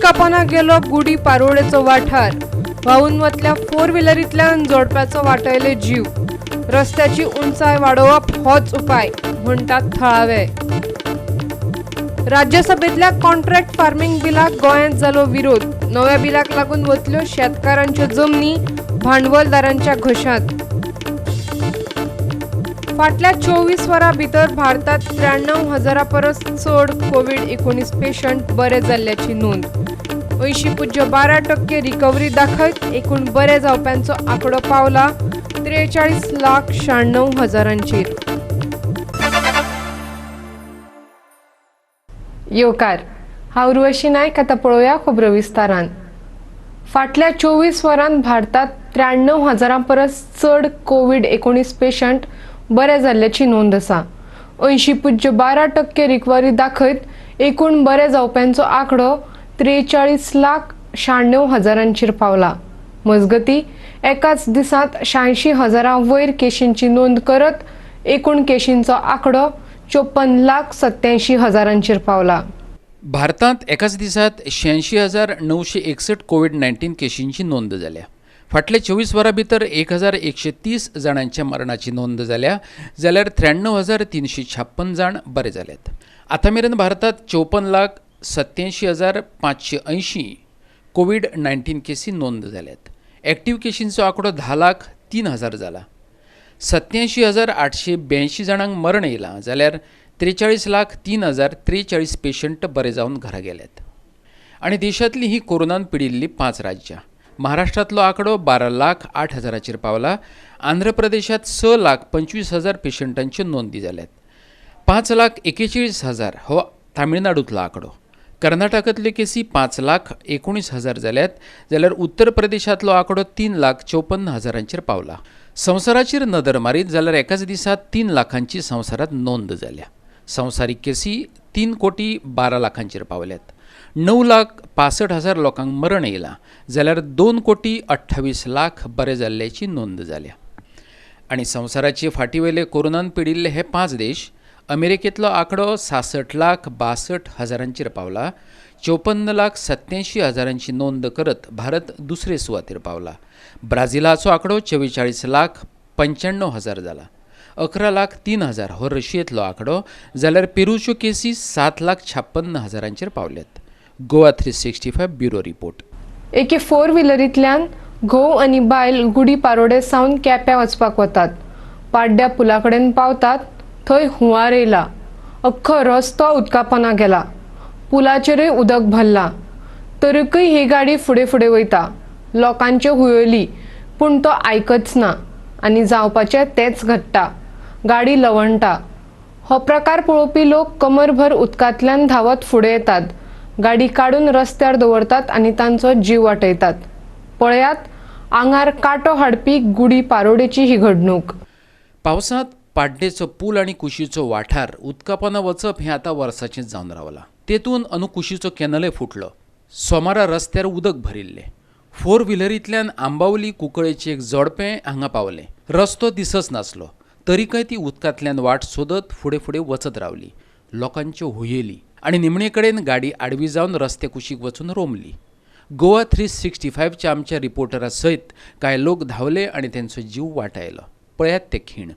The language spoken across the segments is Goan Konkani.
उदकापोना गेलो गुडी पारोडेचो वाठार. व्हांवून वतल्या फोर व्हिलरींतल्यान जोडप्याचो वाटयले जीव. रस्त्याची उंचाय वाडोवप होच उपाय म्हणटात थळावे. राज्यसभेंतल्या कॉन्ट्रॅक्ट फार्मींग बिलाक गोंयांत जालो विरोध. नव्या बिलाक लागून वतल्यो शेतकारांच्यो जमनी भांडवलदारांच्या घशांत. फाटल्या 24 वरां भितर भारतात 93 हजारा परस चड कोवीड 19 पेशंट बरे जाल्ल्याची नोंद. 80.12% रिकव्हरी दाखयत एकूण बरे जावप्यांचो आंकडो पावला 43,96,000 हजारांचेर. येवकार, हांव उर्वशी नायक. आतां पळोवया खबरो विस्तारान. फाटल्या 24 वरांत भारतात 93 हजारां परस चड कोवीड 19 पेशंट बरे जाल्ल्याची नोंद आसा. 80.12% रिकव्हरी दाखयत एकूण बरे जावप्यांचो आंकडो 43,96,000 हजारांचेर पावला. मजगती, एकाच दिसांत 86 हजारां वयर केशींची नोंद करत एकूण केशींचो आंकडो 54,87,000 हजारांचेर पावला. भारतांत एकाच दिसात 86,961 कोवीड 19 केशींची नोंद जाल्या. फाटल्या 24 वरां भितर 1130 जाणांच्या मरणाची नोंद जाल्या, जाल्यार 93,356 जाण बरे जाल्यात. आतां मेरेन भारतांत 54,87,580 कोवीड 19 केसी नोंद जाल्यात. एक्टीव केशींचो आंकडो 10,03,000 जाला. 87,882 जाणांक मरण येयलां, जाल्यार 43,03,043 पेशंट बरे जावन घरा गेल्यात. आनी देशांतली ही कोरोनान पिडिल्लीं पांच राज्यां. महाराष्ट्रांतलो आंकडो 12,08,000 हजाराचेर पावला. आंध्र प्रदेशांत 6,25,000 पेशंटांच्यो नोंदी जाल्यात. 5,41,000 हो तामिळनाडूंतलो आंकडो. कर्नाटकांतल्यो केसी 5,19,000 जाल्यात, जाल्यार उत्तर प्रदेशांतलो आंकडो 3,54,000 हजारांचेर पावला. संवसाराचेर नदर मारीत जाल्यार एकाच दिसा 3 लाखांची संवसारांत नोंद जाल्या. संवसारीक केसी 3 कोटी 12 लाखांचेर पावल्यात. 9,65,000 लोकांक मरण येयलां, जाल्यार 2 कोटी 28 लाख बरे जाल्ल्याची नोंद जाल्या. आनी संवसाराचे फाटीवयले कोरोनान पिडिल्ले हे पांच देश. अमेरिकेंतलो आंकडो 66,62,000 हजारांचेर पावला. 54,87,000 हजारांची नोंद करत भारत दुसरे सुवातेर पावला. ब्राझिलाचो आंकडो 44,95,000 जाला. 11,03,000 हो रशियेंतलो आंकडो, जाल्यार पेरूच्यो केसी 7,56,000 हजारांचेर पावल्यात. Goa 365, bureau report. एके फोर व्हिलरींतल्यान घोव आनी बायल गुडी पारोडे सावन केप्यां वचपाक वतात. पाड्ड्या पुला कडेन पावतात थंय हुंवार येयला. अख्खो रस्तो उदकापोना गेला. पुलाचेरूय उदक भरलां. तरीकय ही गाडी फुडें फुडें वयता. लोकांच्यो हुयेली, पूण तो आयकच ना आनी जावपाचें तेंच घडटा, गाडी लवणटा. हो प्रकार पळोवपी लोक कमरभर उदकांतल्यान धांवत फुडें येतात, गाडी काडून रस्त्यार दवरतात आनी तांचो जीव वाटयतात. पळयात आंगार कांटो हाडपी गुडी पारोडेची ही घडणूक. पावसांत पाड्डेचो पूल आनी कुशीचो वाठार उदकापोना वचप हें आतां वर्साचेंच जावन रावलां. तेतून अंदू कुशीचो कॅनलय फुटलो. सोमारा रस्त्यार उदक भरिल्लें. फोर व्हिलरींतल्यान आंबावली कुंकळेचें एक जोडपें हांगा पावलें. रस्तो दिसच नासलो, तरीकय ती उदकांतल्यान वाट सोदत फुडें फुडें वचत रावली. लोकांच्यो हुयेली आनी निमणे कडेन गाडी आडवी जावन रस्ते कुशीक वचून रोमली. गोवा 365च्या आमच्या रिपोर्टरा सयत कांय लोक धांवले आनी तेंचो जीव वाटायलो. पळयात ते खीण.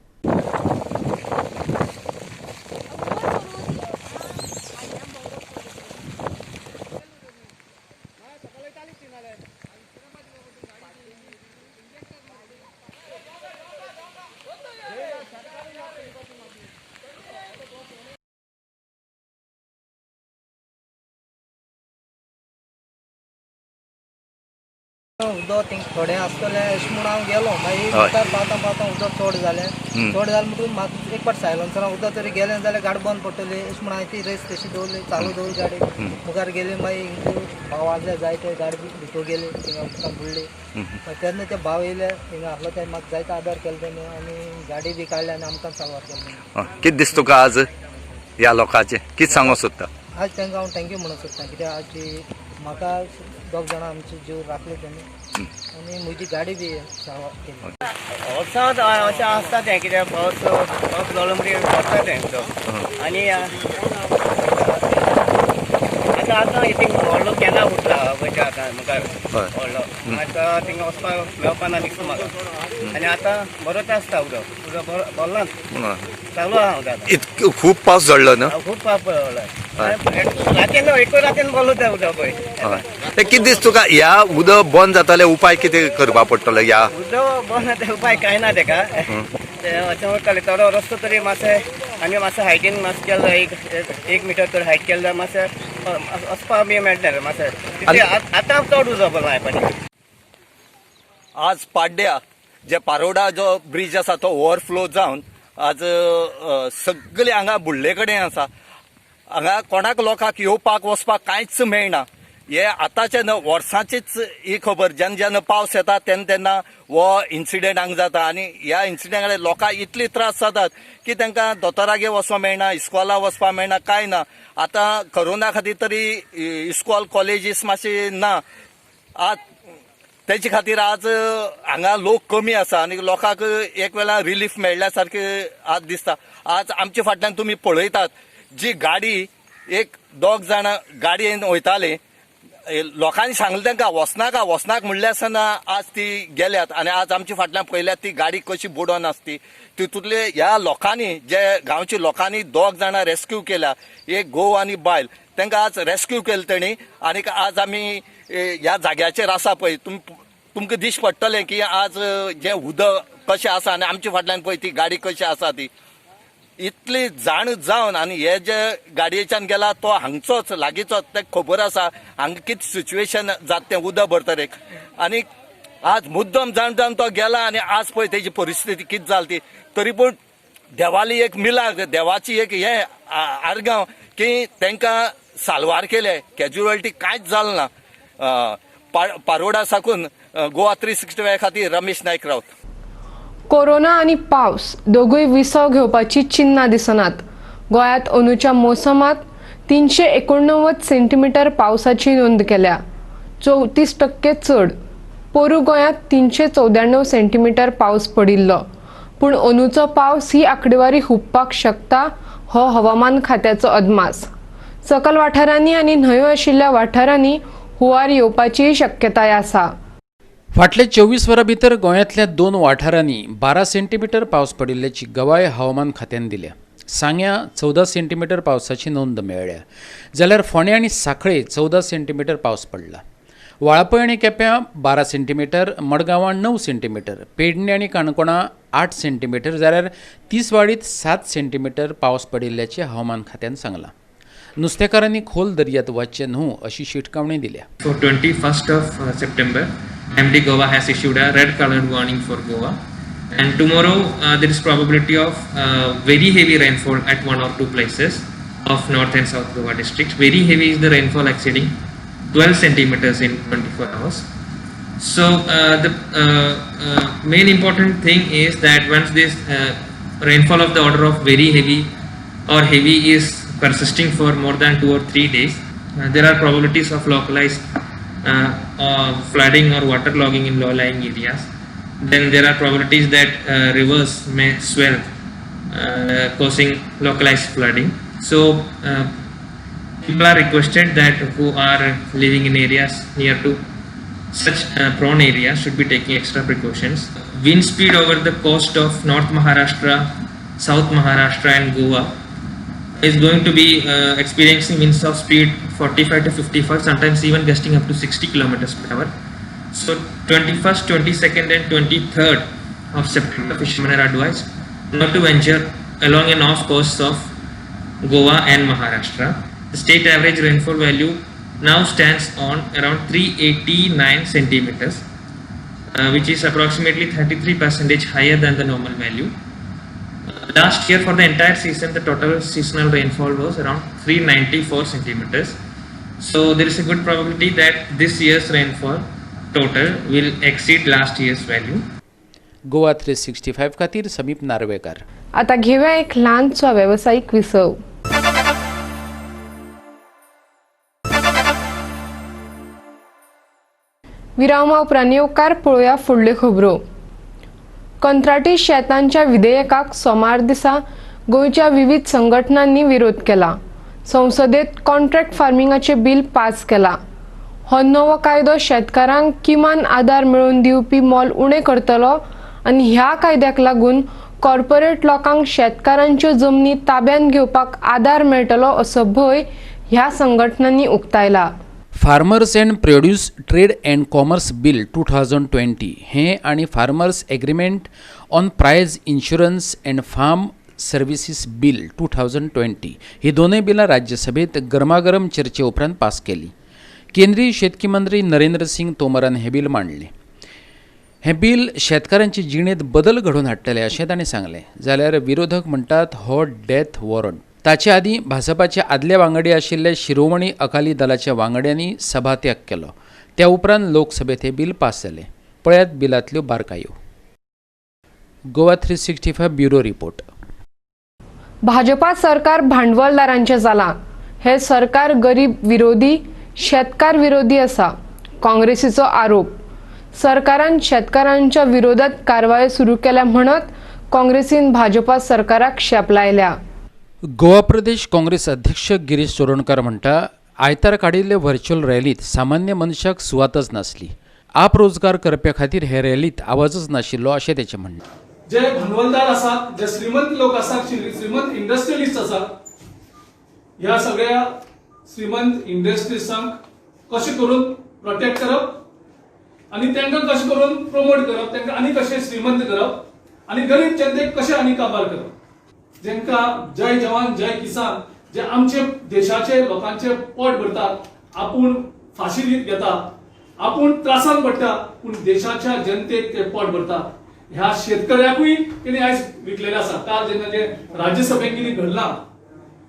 उदक थिंग थोडें आसतलें अशें म्हूण हांव गेलो. मागीर मुखार पावता पावता उदक चड जालें. चड जालें म्हणटकूच म्हाका एक फावट सायलन्सरान उदक तरी गेलें जाल्यार गाडी बंद पडटली अशें म्हूण हांवें ती रेस तशी दवरली, चालू दवरली. गाडी मुखार गेली. मागीर भाव आसले जायते, गाडी भितर गेली, थिंगा उदकान बुडली. मागीर तेन्ना ते भाव येयले, थिंगा आसलो ते म्हाका जायतो आदार केलो तेणी आनी गाडी बी काडली आनी आमकां साल्वार केलो तेणी. कितें दिसता तुका आज ह्या लोकांचें कितें सांगूंक सोदता? आज तांकां हांव thank you म्हणूंक सोदता, कित्याक आज ती म्हाका दोग जाणां आमचे जीव राखले तेणी आनी म्हजी गाडी बी साल्वार केली. पावसांत अशें आसता तें, कित्याक पावस पावस जालो म्हणटकीर पडटा तें उदक. आनी आतां आतां आतां इथिंग व्हडलो केन्ना उठला पळय आतां मुखार व्हडलो आतां थिंगा वचपाक मेळपा ना दिसता म्हाका आनी आतां बरोच आसता उदक उदक भरलाच चालू आहा उदक आतां. इतकं खूप पावस झडलो ना. खूब पावस पडलो रातीन एक रातीन भरलो तें उदक पळय. हय, ते कितें दिसता तुका ह्या उदक बंद जाताले उपाय कितें करपा पडटलो? ह्या उदक बंद जाता उपाय कांय ना तेका, ते अशें उरतालें थोडो रस्तो तरी मातशें आनी मातशें हायटीन मातशें केलो एक मिटर तर हायट केलें जाल्यार मातशें वचपाक बी मेळटलें मातशें. आतां चड उदक भरलां पाणी. आज पाड्ड्या जे पारोडा जो ब्रिज आसा तो ओवरफ्लो जावन आज सगळे हांगा बुडले कडेन आसा. हांगा कोणाक लोकांक येवपाक वचपाक कांयच मेळना. हे आतांचे न्हू वर्सांचीच ही खबर, जेन्ना जेन्ना पावस येता तेन्ना तेन्ना हो इन्सिडेंट हांगा जाता आनी ह्या इन्सिडेंटा लोकांक इतले त्रास जातात की तांकां दोतोरागेर वचपाक मेळना, इस्कॉला वचपाक मेळना, कांय ना. आतां कोरोना खातीर तरी इस्कॉल कॉलेजीस मातशें ना. आज तेचे खातीर आज हांगा लोक कमी आसा आनी लोकांक एक वेळा रिलीफ मेळ्ळ्या सारकें आज दिसता. आज आमच्या फाटल्यान तुमी पळयतात जी गाडी एक दोग जाणां गाडयेन वयताले, लोकांनी सांगलें तांकां वचनाका वचनाका म्हणलें आसतना आज ती गेल्यात आनी आज आमच्या फाटल्यान पळयल्यात ती गाडी कशी बुडोन आसती. तितूंतले ह्या लोकांनी जे गांवच्या लोकांनी दोग जाणां रेस्क्यू केल्या, एक घोव आनी बायल, तांकां आज रेस्क्यू केले तेणी आनी आज आमी ह्या जाग्याचेर आसा पळय तुमकां दिश्टी पडटलें की आज जें उदक कशें आसा आनी आमच्या फाटल्यान पळय ती गाडी कशी आसा ती इतली जाण जावन आनी हे जे गाडयेच्यान गेला तो हांगचोच लागींचोच, तेका खबर आसा हांगा कितें सिच्युएशन जाता तें उदक भरतरेक. आनी आज मुद्दम जाण जावन तो गेला आनी आज पळय तेजी परिस्थिती कितें जाली ती. तरी पूण देवाली एक मिलाग, देवाची एक हें आर्गांव की तांकां साल्वार केले, कॅज्युअलिटी कांयच जालें ना. पारोडा साकून गोवा 365 खातीर रमेश नायक राऊत. कोरोना आनी पावस दोगूय विसव घेवपाची चिन्नां दिसनात. गोंयांत अंदूच्या मोसमांत 389 सेंटीमिटर पावसाची नोंद केल्या, 34% चड. पोरूं गोंयांत 394 सेंटीमिटर पावस पडिल्लो, पूण अंदूचो पावस ही आंकडेवारी हुपपाक शकता हो हवामान खात्याचो अदमास. सकल वाठारांनी आनी न्हंयो आशिल्ल्या वाठारांनी हुंवार येवपाचीय शक्यताय आसा. फाटले 24 वरां भितर गोंयांतल्या 2 वाठारांनी 12 सेंटीमिटर पावस पडिल्ल्याची गवाय हवामान खात्यान दिल्या. सांग्यां 14 सेंटीमिटर पावसाची नोंद मेळ्ळ्या, जाल्यार फोंडें आनी सांखळे 14 सेंटीमिटर पावस पडला. वाळपय आनी केप्यां 12 सेंटीमिटर, मडगांवां 9 सेंटीमिटर, पेडणे आनी काणकोणा 8 सेंटीमिटर, जाल्यार तिसवाडीत 7 सेंटीमिटर पावस पडिल्ल्याचें हवामान खात्यान सांगलां. नुस्तेकारांनी खोल दर्यांत वचचें न्हू अशी शिटकावणी दिल्या. For 21st of September, MD Goa has issued a red colored warning for Goa, and tomorrow there is probability of very heavy rainfall at 1 or 2 places of North and South Goa districts. Very heavy is the rainfall exceeding 12 centimeters in 24 hours. So the main important thing is that once this rainfall of the order of very heavy or heavy is persisting for more than 2 or 3 days, there are probabilities of localized flooding or waterlogging in low-lying areas. Then there are probabilities that rivers may swell, causing localized flooding. So people are requested that who are living in areas near to such prone areas should be taking extra precautions. Wind speed over the coast of North Maharashtra, South Maharashtra and Goa is going to be experiencing winds of speed 45 to 55, sometimes even gusting up to 60 kilometers per hour. So 21st, 22nd and 23rd of September, fishermen are advised not to venture along and off coasts of Goa and Maharashtra. The state average rainfall value now stands on around 389 centimeters, which is approximately 33% higher than the normal value. Last year for the entire season, the total seasonal rainfall was around 394 centimeters. So there is a good probability that this year's rainfall total will exceed last year's value. Goa 365 खातीर समीप नार्वेकर. आता घेऊया एक ल्हानसो वेवसायीक विसव. विरामा उपरांत येवकार पळोवया फुडल्यो खबरो. कंत्राटी शेतांच्या विधेयकाक सोमार दिसा गोंयच्या विविध संघटनांनी विरोध केला. संसदेत कॉन्ट्रॅक्ट फार्मिंगाचें बील पास केला. हो नवो कायदो शेतकारांक किमान आदार मेळोवन दिवपी मोल उणें करतलो आनी ह्या कायद्याक लागून कॉर्पोरेट लोकांक शेतकारांच्यो जमनी ताब्यांत घेवपाक आदार मेळटलो असो भंय ह्या संघटनांनी उक्तायला. Farmers and produce trade and commerce bill 2020 हें आनी farmers agreement on price insurance and farm services bill 2020 ही दोनूय बिलां राज्यसभेत गरमागरम चर्चे उपरांत पास केली. केंद्रीय शेतकी मंत्री नरेंद्र सिंग तोमरान हें बील मांडलें. हें बील शेतकारांचे जिणेंत बदल घडोवन हाडटलें अशें ताणें सांगलें. जाल्यार विरोधक म्हणटात हो डेथ वॉरंट. ताचे आदीं भाजपाचे आदले वांगडी आशिल्ले शिरोमणी अकाली दलाच्या वांगड्यांनी सभात्याग केलो. त्या उपरांत लोकसभेत हें बील पास जालें. पळयात बिलांतल्यो बारकायो. Goa 365 bureau report. Bhajpa सरकार भांडवलदारांचें जालां. हें सरकार गरीब विरोधी, शेतकार विरोधी आसा, काँग्रेसीचो आरोप. सरकारान शेतकारांच्या विरोधात कारवायो सुरू केल्या म्हणत काँग्रेसीन भाजपा सरकाराक शेप लायल्या. गोवा प्रदेश काँग्रेस अध्यक्ष गिरीश चोडणकार म्हणटा, आयतार काडिल्ले व्हर्च्युअल रॅलीत सामान्य मनशाक सुवातच नासली. आपरोजगार करप्या खातीर हे रॅलीत आवाजच नाशिल्लो अशें तेचें म्हणणें. जे भांडवलदार आसात, जे श्रीमंत लोक आसात, श्रीमंत इंडस्ट्रियलिस्ट आसात, ह्या सगळ्या श्रीमंत इंडस्ट्रियलिस्टांक कशें करून प्रोटेक्ट करप आनी तांकां कशें करून प्रमोट करप, तांकां आनी कशें श्रीमंत करप आनी गरीब जनतेक कशें आनी काबार करप. जेंका जय जवान जय किसान जे आमचे देशाचे लोकांचे पोट भरतात, आपूण फांशी घेता, आपूण त्रासान पडटा, पूण देशाच्या जनतेक ते पोट भरतात. ह्या शेतकऱ्याकूय तेणी आयज विकलेले आसा. काल जेन्ना जे राज्यसभेक कितें घडलां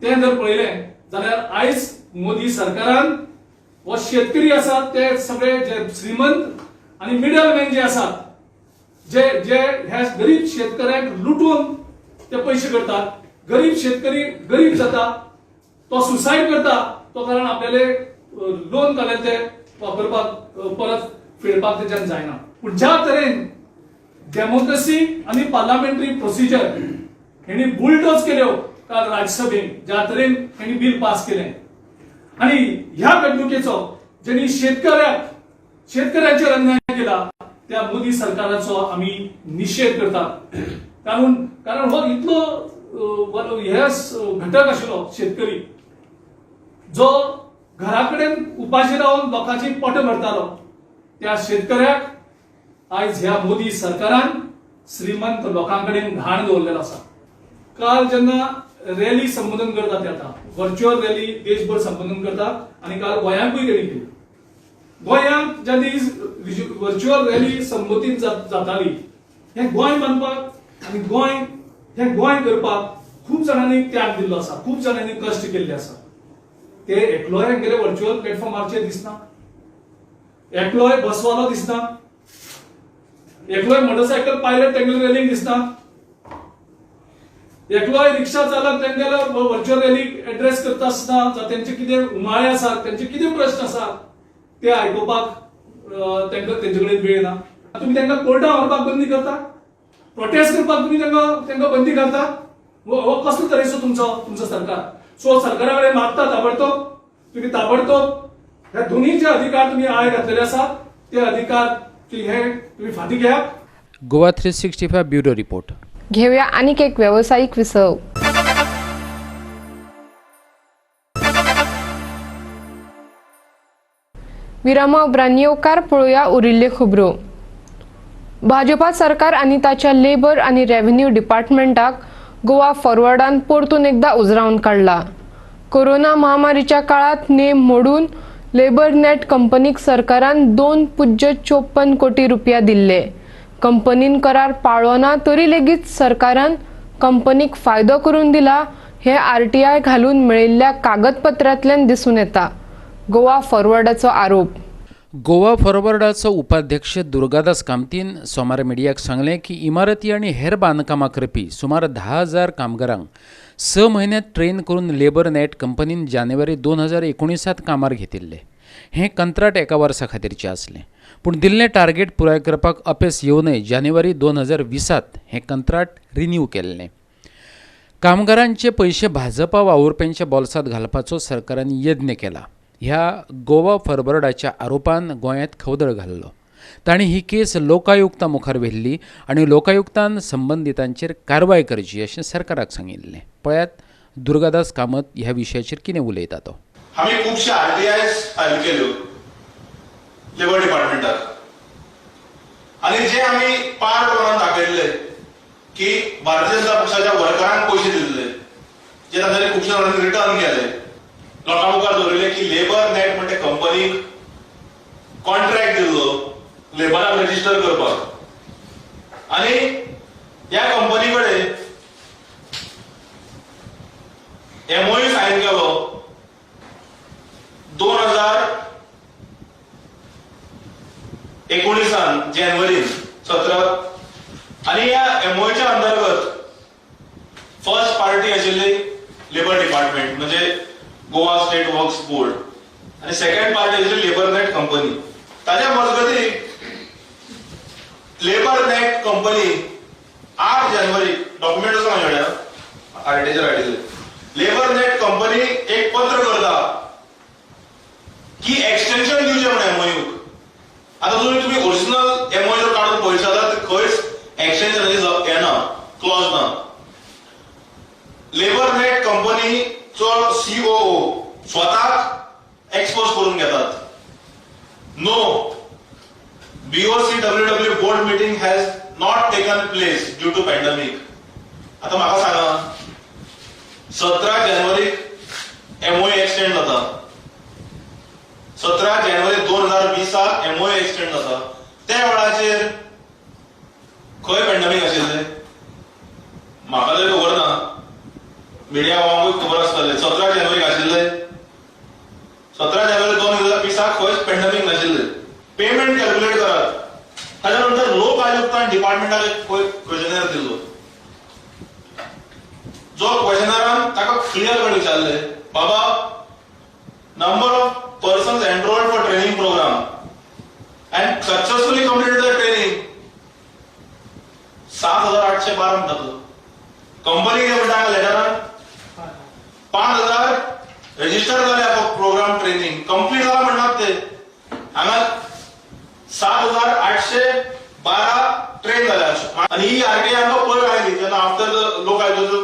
तें जर पळयलें जाल्यार आयज मोदी सरकारान हो शेतकरी आसा ते सगळे जे श्रीमंत आनी मिडल मॅन जे आसात, जे जे ह्या गरीब शेतकऱ्यांक लुटून ते पैसे करतात. गरीब शेतकरी गरीब जाता, तो सुसायड करता, तो कारण आपल्याले लोन काडले ते वापरपाक परत फेडपाक तेच्यान जायना. पूण ज्या तरेन डेमोक्रेसी आनी पार्लमेंटरी प्रोसिजर हेणी बुलडोज केल्यो काल राज्यसभेन, ज्या तरेन हेणी बील पास केलें आनी ह्या घडणुकेचो जेणी शेतकऱ्यांचेर अन्याय केला त्या मोदी सरकाराचो आमी निशेध करतात. कारण हो इतलो हे घटक आशिल्लो शेतकरी जो घरा कडेन उपाशी रावन लोकांची पोटां भरतालो, त्या शेतकऱ्याक आयज ह्या मोदी सरकारान श्रीमंत लोकां कडेन घाण दवरलेलो आसा. काल जेन्ना रॅली संबोधन करता ते आतां व्हर्च्युअल रॅली देशभर संबोधन करता आनी काल गोंयांकूय तेणी केली. गोंयांत ज्या दीस व्हर्च्युअल रॅली संबोधीत जाताली, हें गोंय बांदपाक आनी गोंय हें गोंय करपाक खूब जाणांनी त्याग दिल्लो आसा, खूब जाणांनी कश्ट केल्ले आसा. ते एकलोय हेंगेले व्हर्च्युअल प्लॅटफॉर्माचेर दिसना, एकलोय बसवालो दिसना, एकलोय मोटरसायकल पायलट तेंगेले रॅलीक दिसना, एकलोय रिक्षा चालक तेंगेले व्हर्च्युअल रॅलीक एड्रेस करता आसतना तेंचे कितें उमाळे आसात, तेंचे कितें प्रश्न आसात ते आयकुपाक तेंकां तेंचे कडेन वेळ ना. तुमी तेंकां कोर्टान व्हरपाक बंदी करता, प्रोटेस्ट करपाक तुमी तेंकां बंदी घालता. हो कसलो तरेचो तुमचो सरकार? सो सरकारा कडेन मागता ताबडतोब तुमी ताबडतोब ह्या दोनीचे अधिकार तुमी आळ घातलेले आसात, ते अधिकार हे तुमी फाटीं घेयात. Goa 365 bureau report. घेऊया आणखी एक व्यावसायिक विसव. विरामा उपरांत येवकार पळोवया उरिल्ल्यो खबरो. भाजपा सरकार आनी ताच्या लेबर आनी रेव्हेन्यू डिपार्टमेंटाक गोवा फॉरवर्डान परतून एकदा उजरावन काडला. कोरोना महामारीच्या काळात नेम मोडून लेबर नेट कंपनीक सरकारान 2.54 कोटी रुपया दिल्ले. कंपनीन करार पाळ्ळो ना तरी लेगीत सरकारान कंपनीक फायदो करून दिला हे आरटीआय घालून मेळिल्ल्या कागदपत्रांतल्यान दिसून येता. गोवा फॉरवर्डाचो आरोप. गोवा फॉरवर्डाचो उपाध्यक्ष दुर्गादास कामतीन सोमार मिडियाक सांगलें की इमारती आनी हेर बांदकामां करपी सुमार 10,000 कामगारांक 6 म्हयन्यांत ट्रेन करून लेबर नेट कंपनीन जानेवारी 2019 कामार घेतिल्ले. हें कंत्राट एका वर्सा खातीरचें आसलें, पूण दिल्लें टार्गेट पुराय करपाक अपेस येवनय जानेवारी 2020 हें कंत्राट रिन्यू केल्लें. कामगारांचे पयशे भाजपा वावुरप्यांच्या बोल्सांत घालपाचो सरकारान यत्न केला. ह्या गोवा फॉरवर्डाच्या आरोपान गोंयांत खवदळ घाल्लो. तांणी ही केस लोकायुक्ता मुखार व्हेल्ली आनी लोकायुक्तान संबंदितांचेर कारवाय करची अशें सरकाराक सांगिल्लें. पळयात दुर्गादास कामत ह्या विशयाचेर कितें उलयता तो. आमी खुबशे आरटीआय फायल केल्यो लेबर डिपार्टमेंटाक आनी जे आमी पार्ट वनान दाखयल्ले की भारतीय जनता पक्षाच्या वर्करांक पयशे दिल्ले जे तांच्यानी खुबशे जाणांनी रिटर्न केले. लोकां मुखार दवरिल्ले की लेबर नेट म्हणटे कंपनीक कॉन्ट्रॅक्ट दिल्लो लेबराक रजिस्टर करपाक आनी ह्या कंपनी कडेन एमओयू सायन केलो 2019 जानेवारीन 17 आनी ह्या एमओयूच्या अंतर्गत फर्स्ट पार्टी आशिल्ली लेबर डिपार्टमेंट म्हणजे गोवा स्टेट वर्क्स बोर्ड आनी सेकंड पार्टी आशिल्ली लेबर नेट कंपनी. ताच्या मजगती लेबर नेट कंपनी 8 जानेवारी डॉक्युमेंट आसा म्हाजे कडेन आरटीआयचेर हाडिल्ले. लेबर नेट कंपनी एक पत्र करता की एक्सटेन्शन दिवचें म्हण एमओयूक. आतां तुमी ओरिजिनल एमओयू जर काडून पळयता जाल्यार खंयच एक्सटेन्शनाची येना, क्लॉज ना. लेबर नेट कंपनीचो सीओओ स्वताक एक्सपोज करून घेतात. No BOCWW board meeting has not taken place due to pandemic. आतां म्हाका सांगा 17 जानेवारीक एमओयू एक्सटेंड जाता. 17 जानेवारी 2020 एमओयू एक्सटेंड जाता. त्या वेळाचेर खंय पॅन्डेमीक आशिल्लें म्हाका तरी खबर ना, मिडिया वांगूय खबर आसतलें. 17 जानेवारीक आशिल्लें, 17 जानेवारी 2020 खंयच पॅन्डेमीक नाशिल्लें. पेमेंट कॅल्क्युलेट करात. ताच्या नंतर लोक आयुक्तान डिपार्टमेंटाक एक क्वेशनर दिल्लो, जो क्वेशनरान ताका क्लियर कट विचारले, बाबा number of persons enrolled for training program and successfully completed the training 7,812 म्हणटा तो. कंपनी कितें म्हणटा लेटरान 5,000 रजिस्टर जाले प्रोग्राम ट्रेनिंग कंप्लीट जाला म्हणटात ते. हांगा 7,812 ट्रेन जाल्या आनी ही आरटीआय आमकां पयर आयली जेन्ना आफ्टर the लोक आयुक्ताचो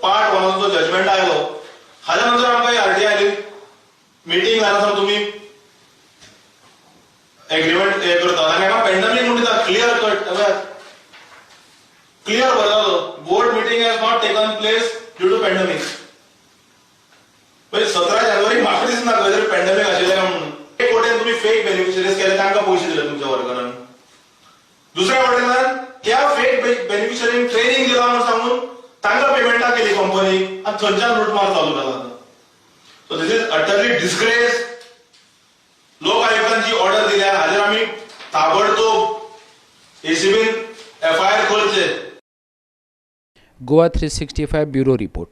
पार्ट वनाचो जजमेंट आयलो हाज्या नंतर आमकां ही आरटीआय आयली. मिटींग जायनासतना तुमी एग्रीमेंट हे करता आनी हांगा पॅन्डेमीक म्हूण दिता क्लियर कट क्लियर बरयलो board meeting has not taken place due to pandemic. 17 जानेवारी म्हाका दिसना खंय तरी पॅन्डेमीक आशिल्लें काय म्हणून. एक वटेन तुमी फेक बेनिफिशरीज केले तांकां पयशे दिले तुमच्या वर्करान, दुसऱ्या वटेन त्या फेक बेनिफिशरींक ट्रेनिंग दिला म्हणून सांगून तांकां पेमेंटां केली कंपनीक आनी थंयच्यान लुटमार चालू जाला. So this is utterly disgrace. लोक आयुक्तान जी ऑर्डर दिल्या हाजेर आमी ताबडतोब एसीबीन एफआयआर करचे. Goa 365 bureau report.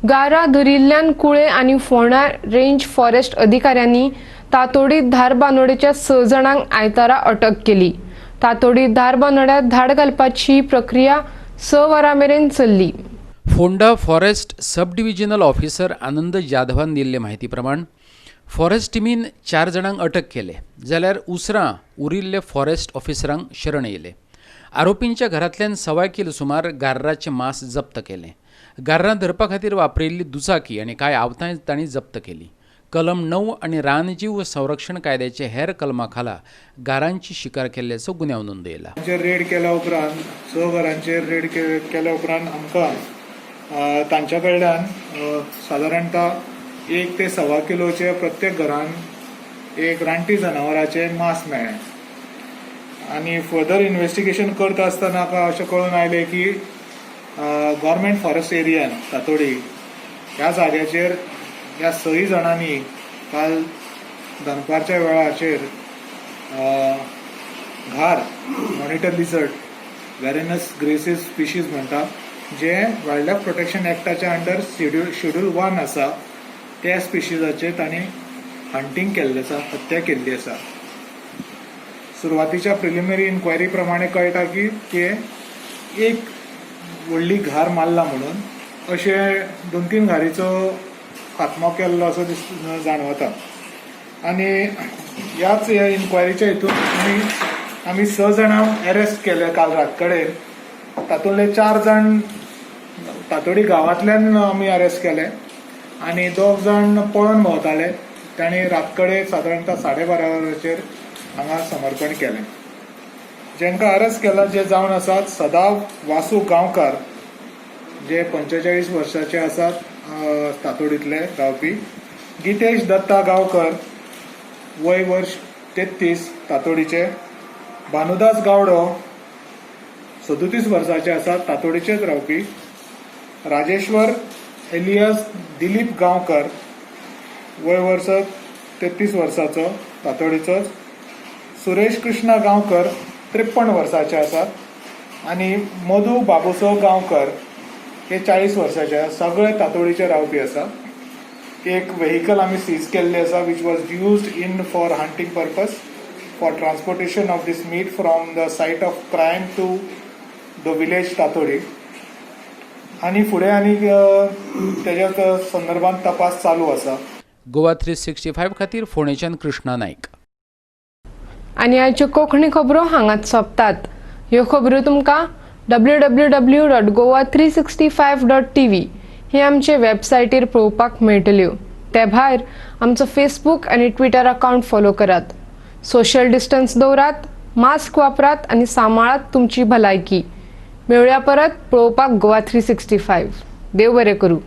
गारा धरिल्ल्यान कुळे आनी फोंडा रेंज फॉरेस्ट अधिकाऱ्यांनी तातोडी धारबानोडेच्या 6 जाणांक आयतारा अटक केली. तातोडी धारबानोड्यात धाड घालपाची प्रक्रिया 6 वरां मेरेन चल्ली. Ponda forest sub divisional officer Anand जाधवान दिल्ले म्हायती प्रमाण फॉरेस्ट टिमीन 4 जाणांक अटक केले जाल्यार उसरां उरिल्ले फॉरेस्ट ऑफिसरांक शरण येयले. आरोपींच्या घरांतल्यान 1.25 किलो सुमार गार्राचें मांस जप्त केलें. गार्रां धरपा खातीर वापरिल्ली दुचाकी आनी कांय आवतांय तांणी जप्त केली. कलम 9 आनी रानजीव संरक्षण कायद्याचे हेर कलमा खाला गारांची शिकार केल्ल्याचो गुन्यांव नोंदयला. रेड केल्या उपरांत 6 घरांचेर रेड केल्या उपरांत आमकां तांच्या कडल्यान सादारणता 1 ते 1.25 किलोचे प्रत्येक घरान एक रानटी जनावराचें मांस मेळ्ळें. आनी फर्दर इन्वेस्टिगेशन करता आसतना अशें कळून आयलें की गव्हर्मेंट फॉरेस्ट एरियान तातोडी ह्या जाग्याचेर ह्या 6 जाणांनी काल दनपारच्या वेळाचेर घार monitor lizard Varanus gracilis species म्हणटा, जे वायल्ड लायफ प्रोटेक्शन एक्टाच्या अंडर शेड्यूल 1 आसा त्या स्पिशीजाचेर तांणी हंटींग केल्लें आसा, हत्या केल्ली आसा. सुरवातीच्या प्रिलिमिनरी इन्क्वायरी प्रमाणे कळटा की ते एक व्हडली घार मारला म्हणून अशें 2-3 घारीचो खात्मो केल्लो असो जाणवता. आनी ह्याच ह्या इन्क्वायरीच्या हितून आमी 6 जाणांक अरेस्ट केले काल रात कडेन. तातूंतले 4 जाण तातोडी गांवांतल्यान आमी अरेस्ट केले आनी 2 जाण पळोवन भोंवताले. तांणी रातकडे सादारणता 12:30 वरांचेर हांगा समर्पण केलें. जेंका अरेस्ट केला जे जावन आसात सदाव वासू गांवकार, जे 45 वर्साचे आसात, तातोडींतले रावपी; गितेश दत्ता गांवकर, वय वर्ष 33, तातोडीचे; भानुदास गावडो, 37 वर्साचे आसात, तातोडीचेच रावपी; राजेश्वर एलियस दिलीप गांवकर, वय वर्स 33 वर्साचो, तातोडीचोच; सुरेश कृष्णा गांवकर, 53 वर्साचे आसात आनी मधू बाबुसो गांवकर हे 40 वर्साचे आसा. सगळे तातोडीचे रावपी आसा. एक व्हेकल आमी सीज केल्ले आसा, which was used in for hunting purpose, for transportation of this meat from the site of crime to the village Tatodi. आनी फुडें आनी तेज्या संदर्भात तपास चालू आसा. गोवा 365 खातीर फोंडेच्यान कृष्णा नायक. आनी आयच्यो कोंकणी खबरो हांगाच सोंपतात. ह्यो खबरो तुमकां www.goa365.tv हे आमचे वेबसायटीर पळोवपाक मेळटल्यो. ते भायर आमचो फेसबूक आनी ट्विटर अकावंट फॉलो करात. सोशल डिस्टन्स दवरात, मास्क वापरात आनी सांबाळात तुमची भलायकी. मेळुया परत पळोवपाक गोवा 365. देव बरें करूं.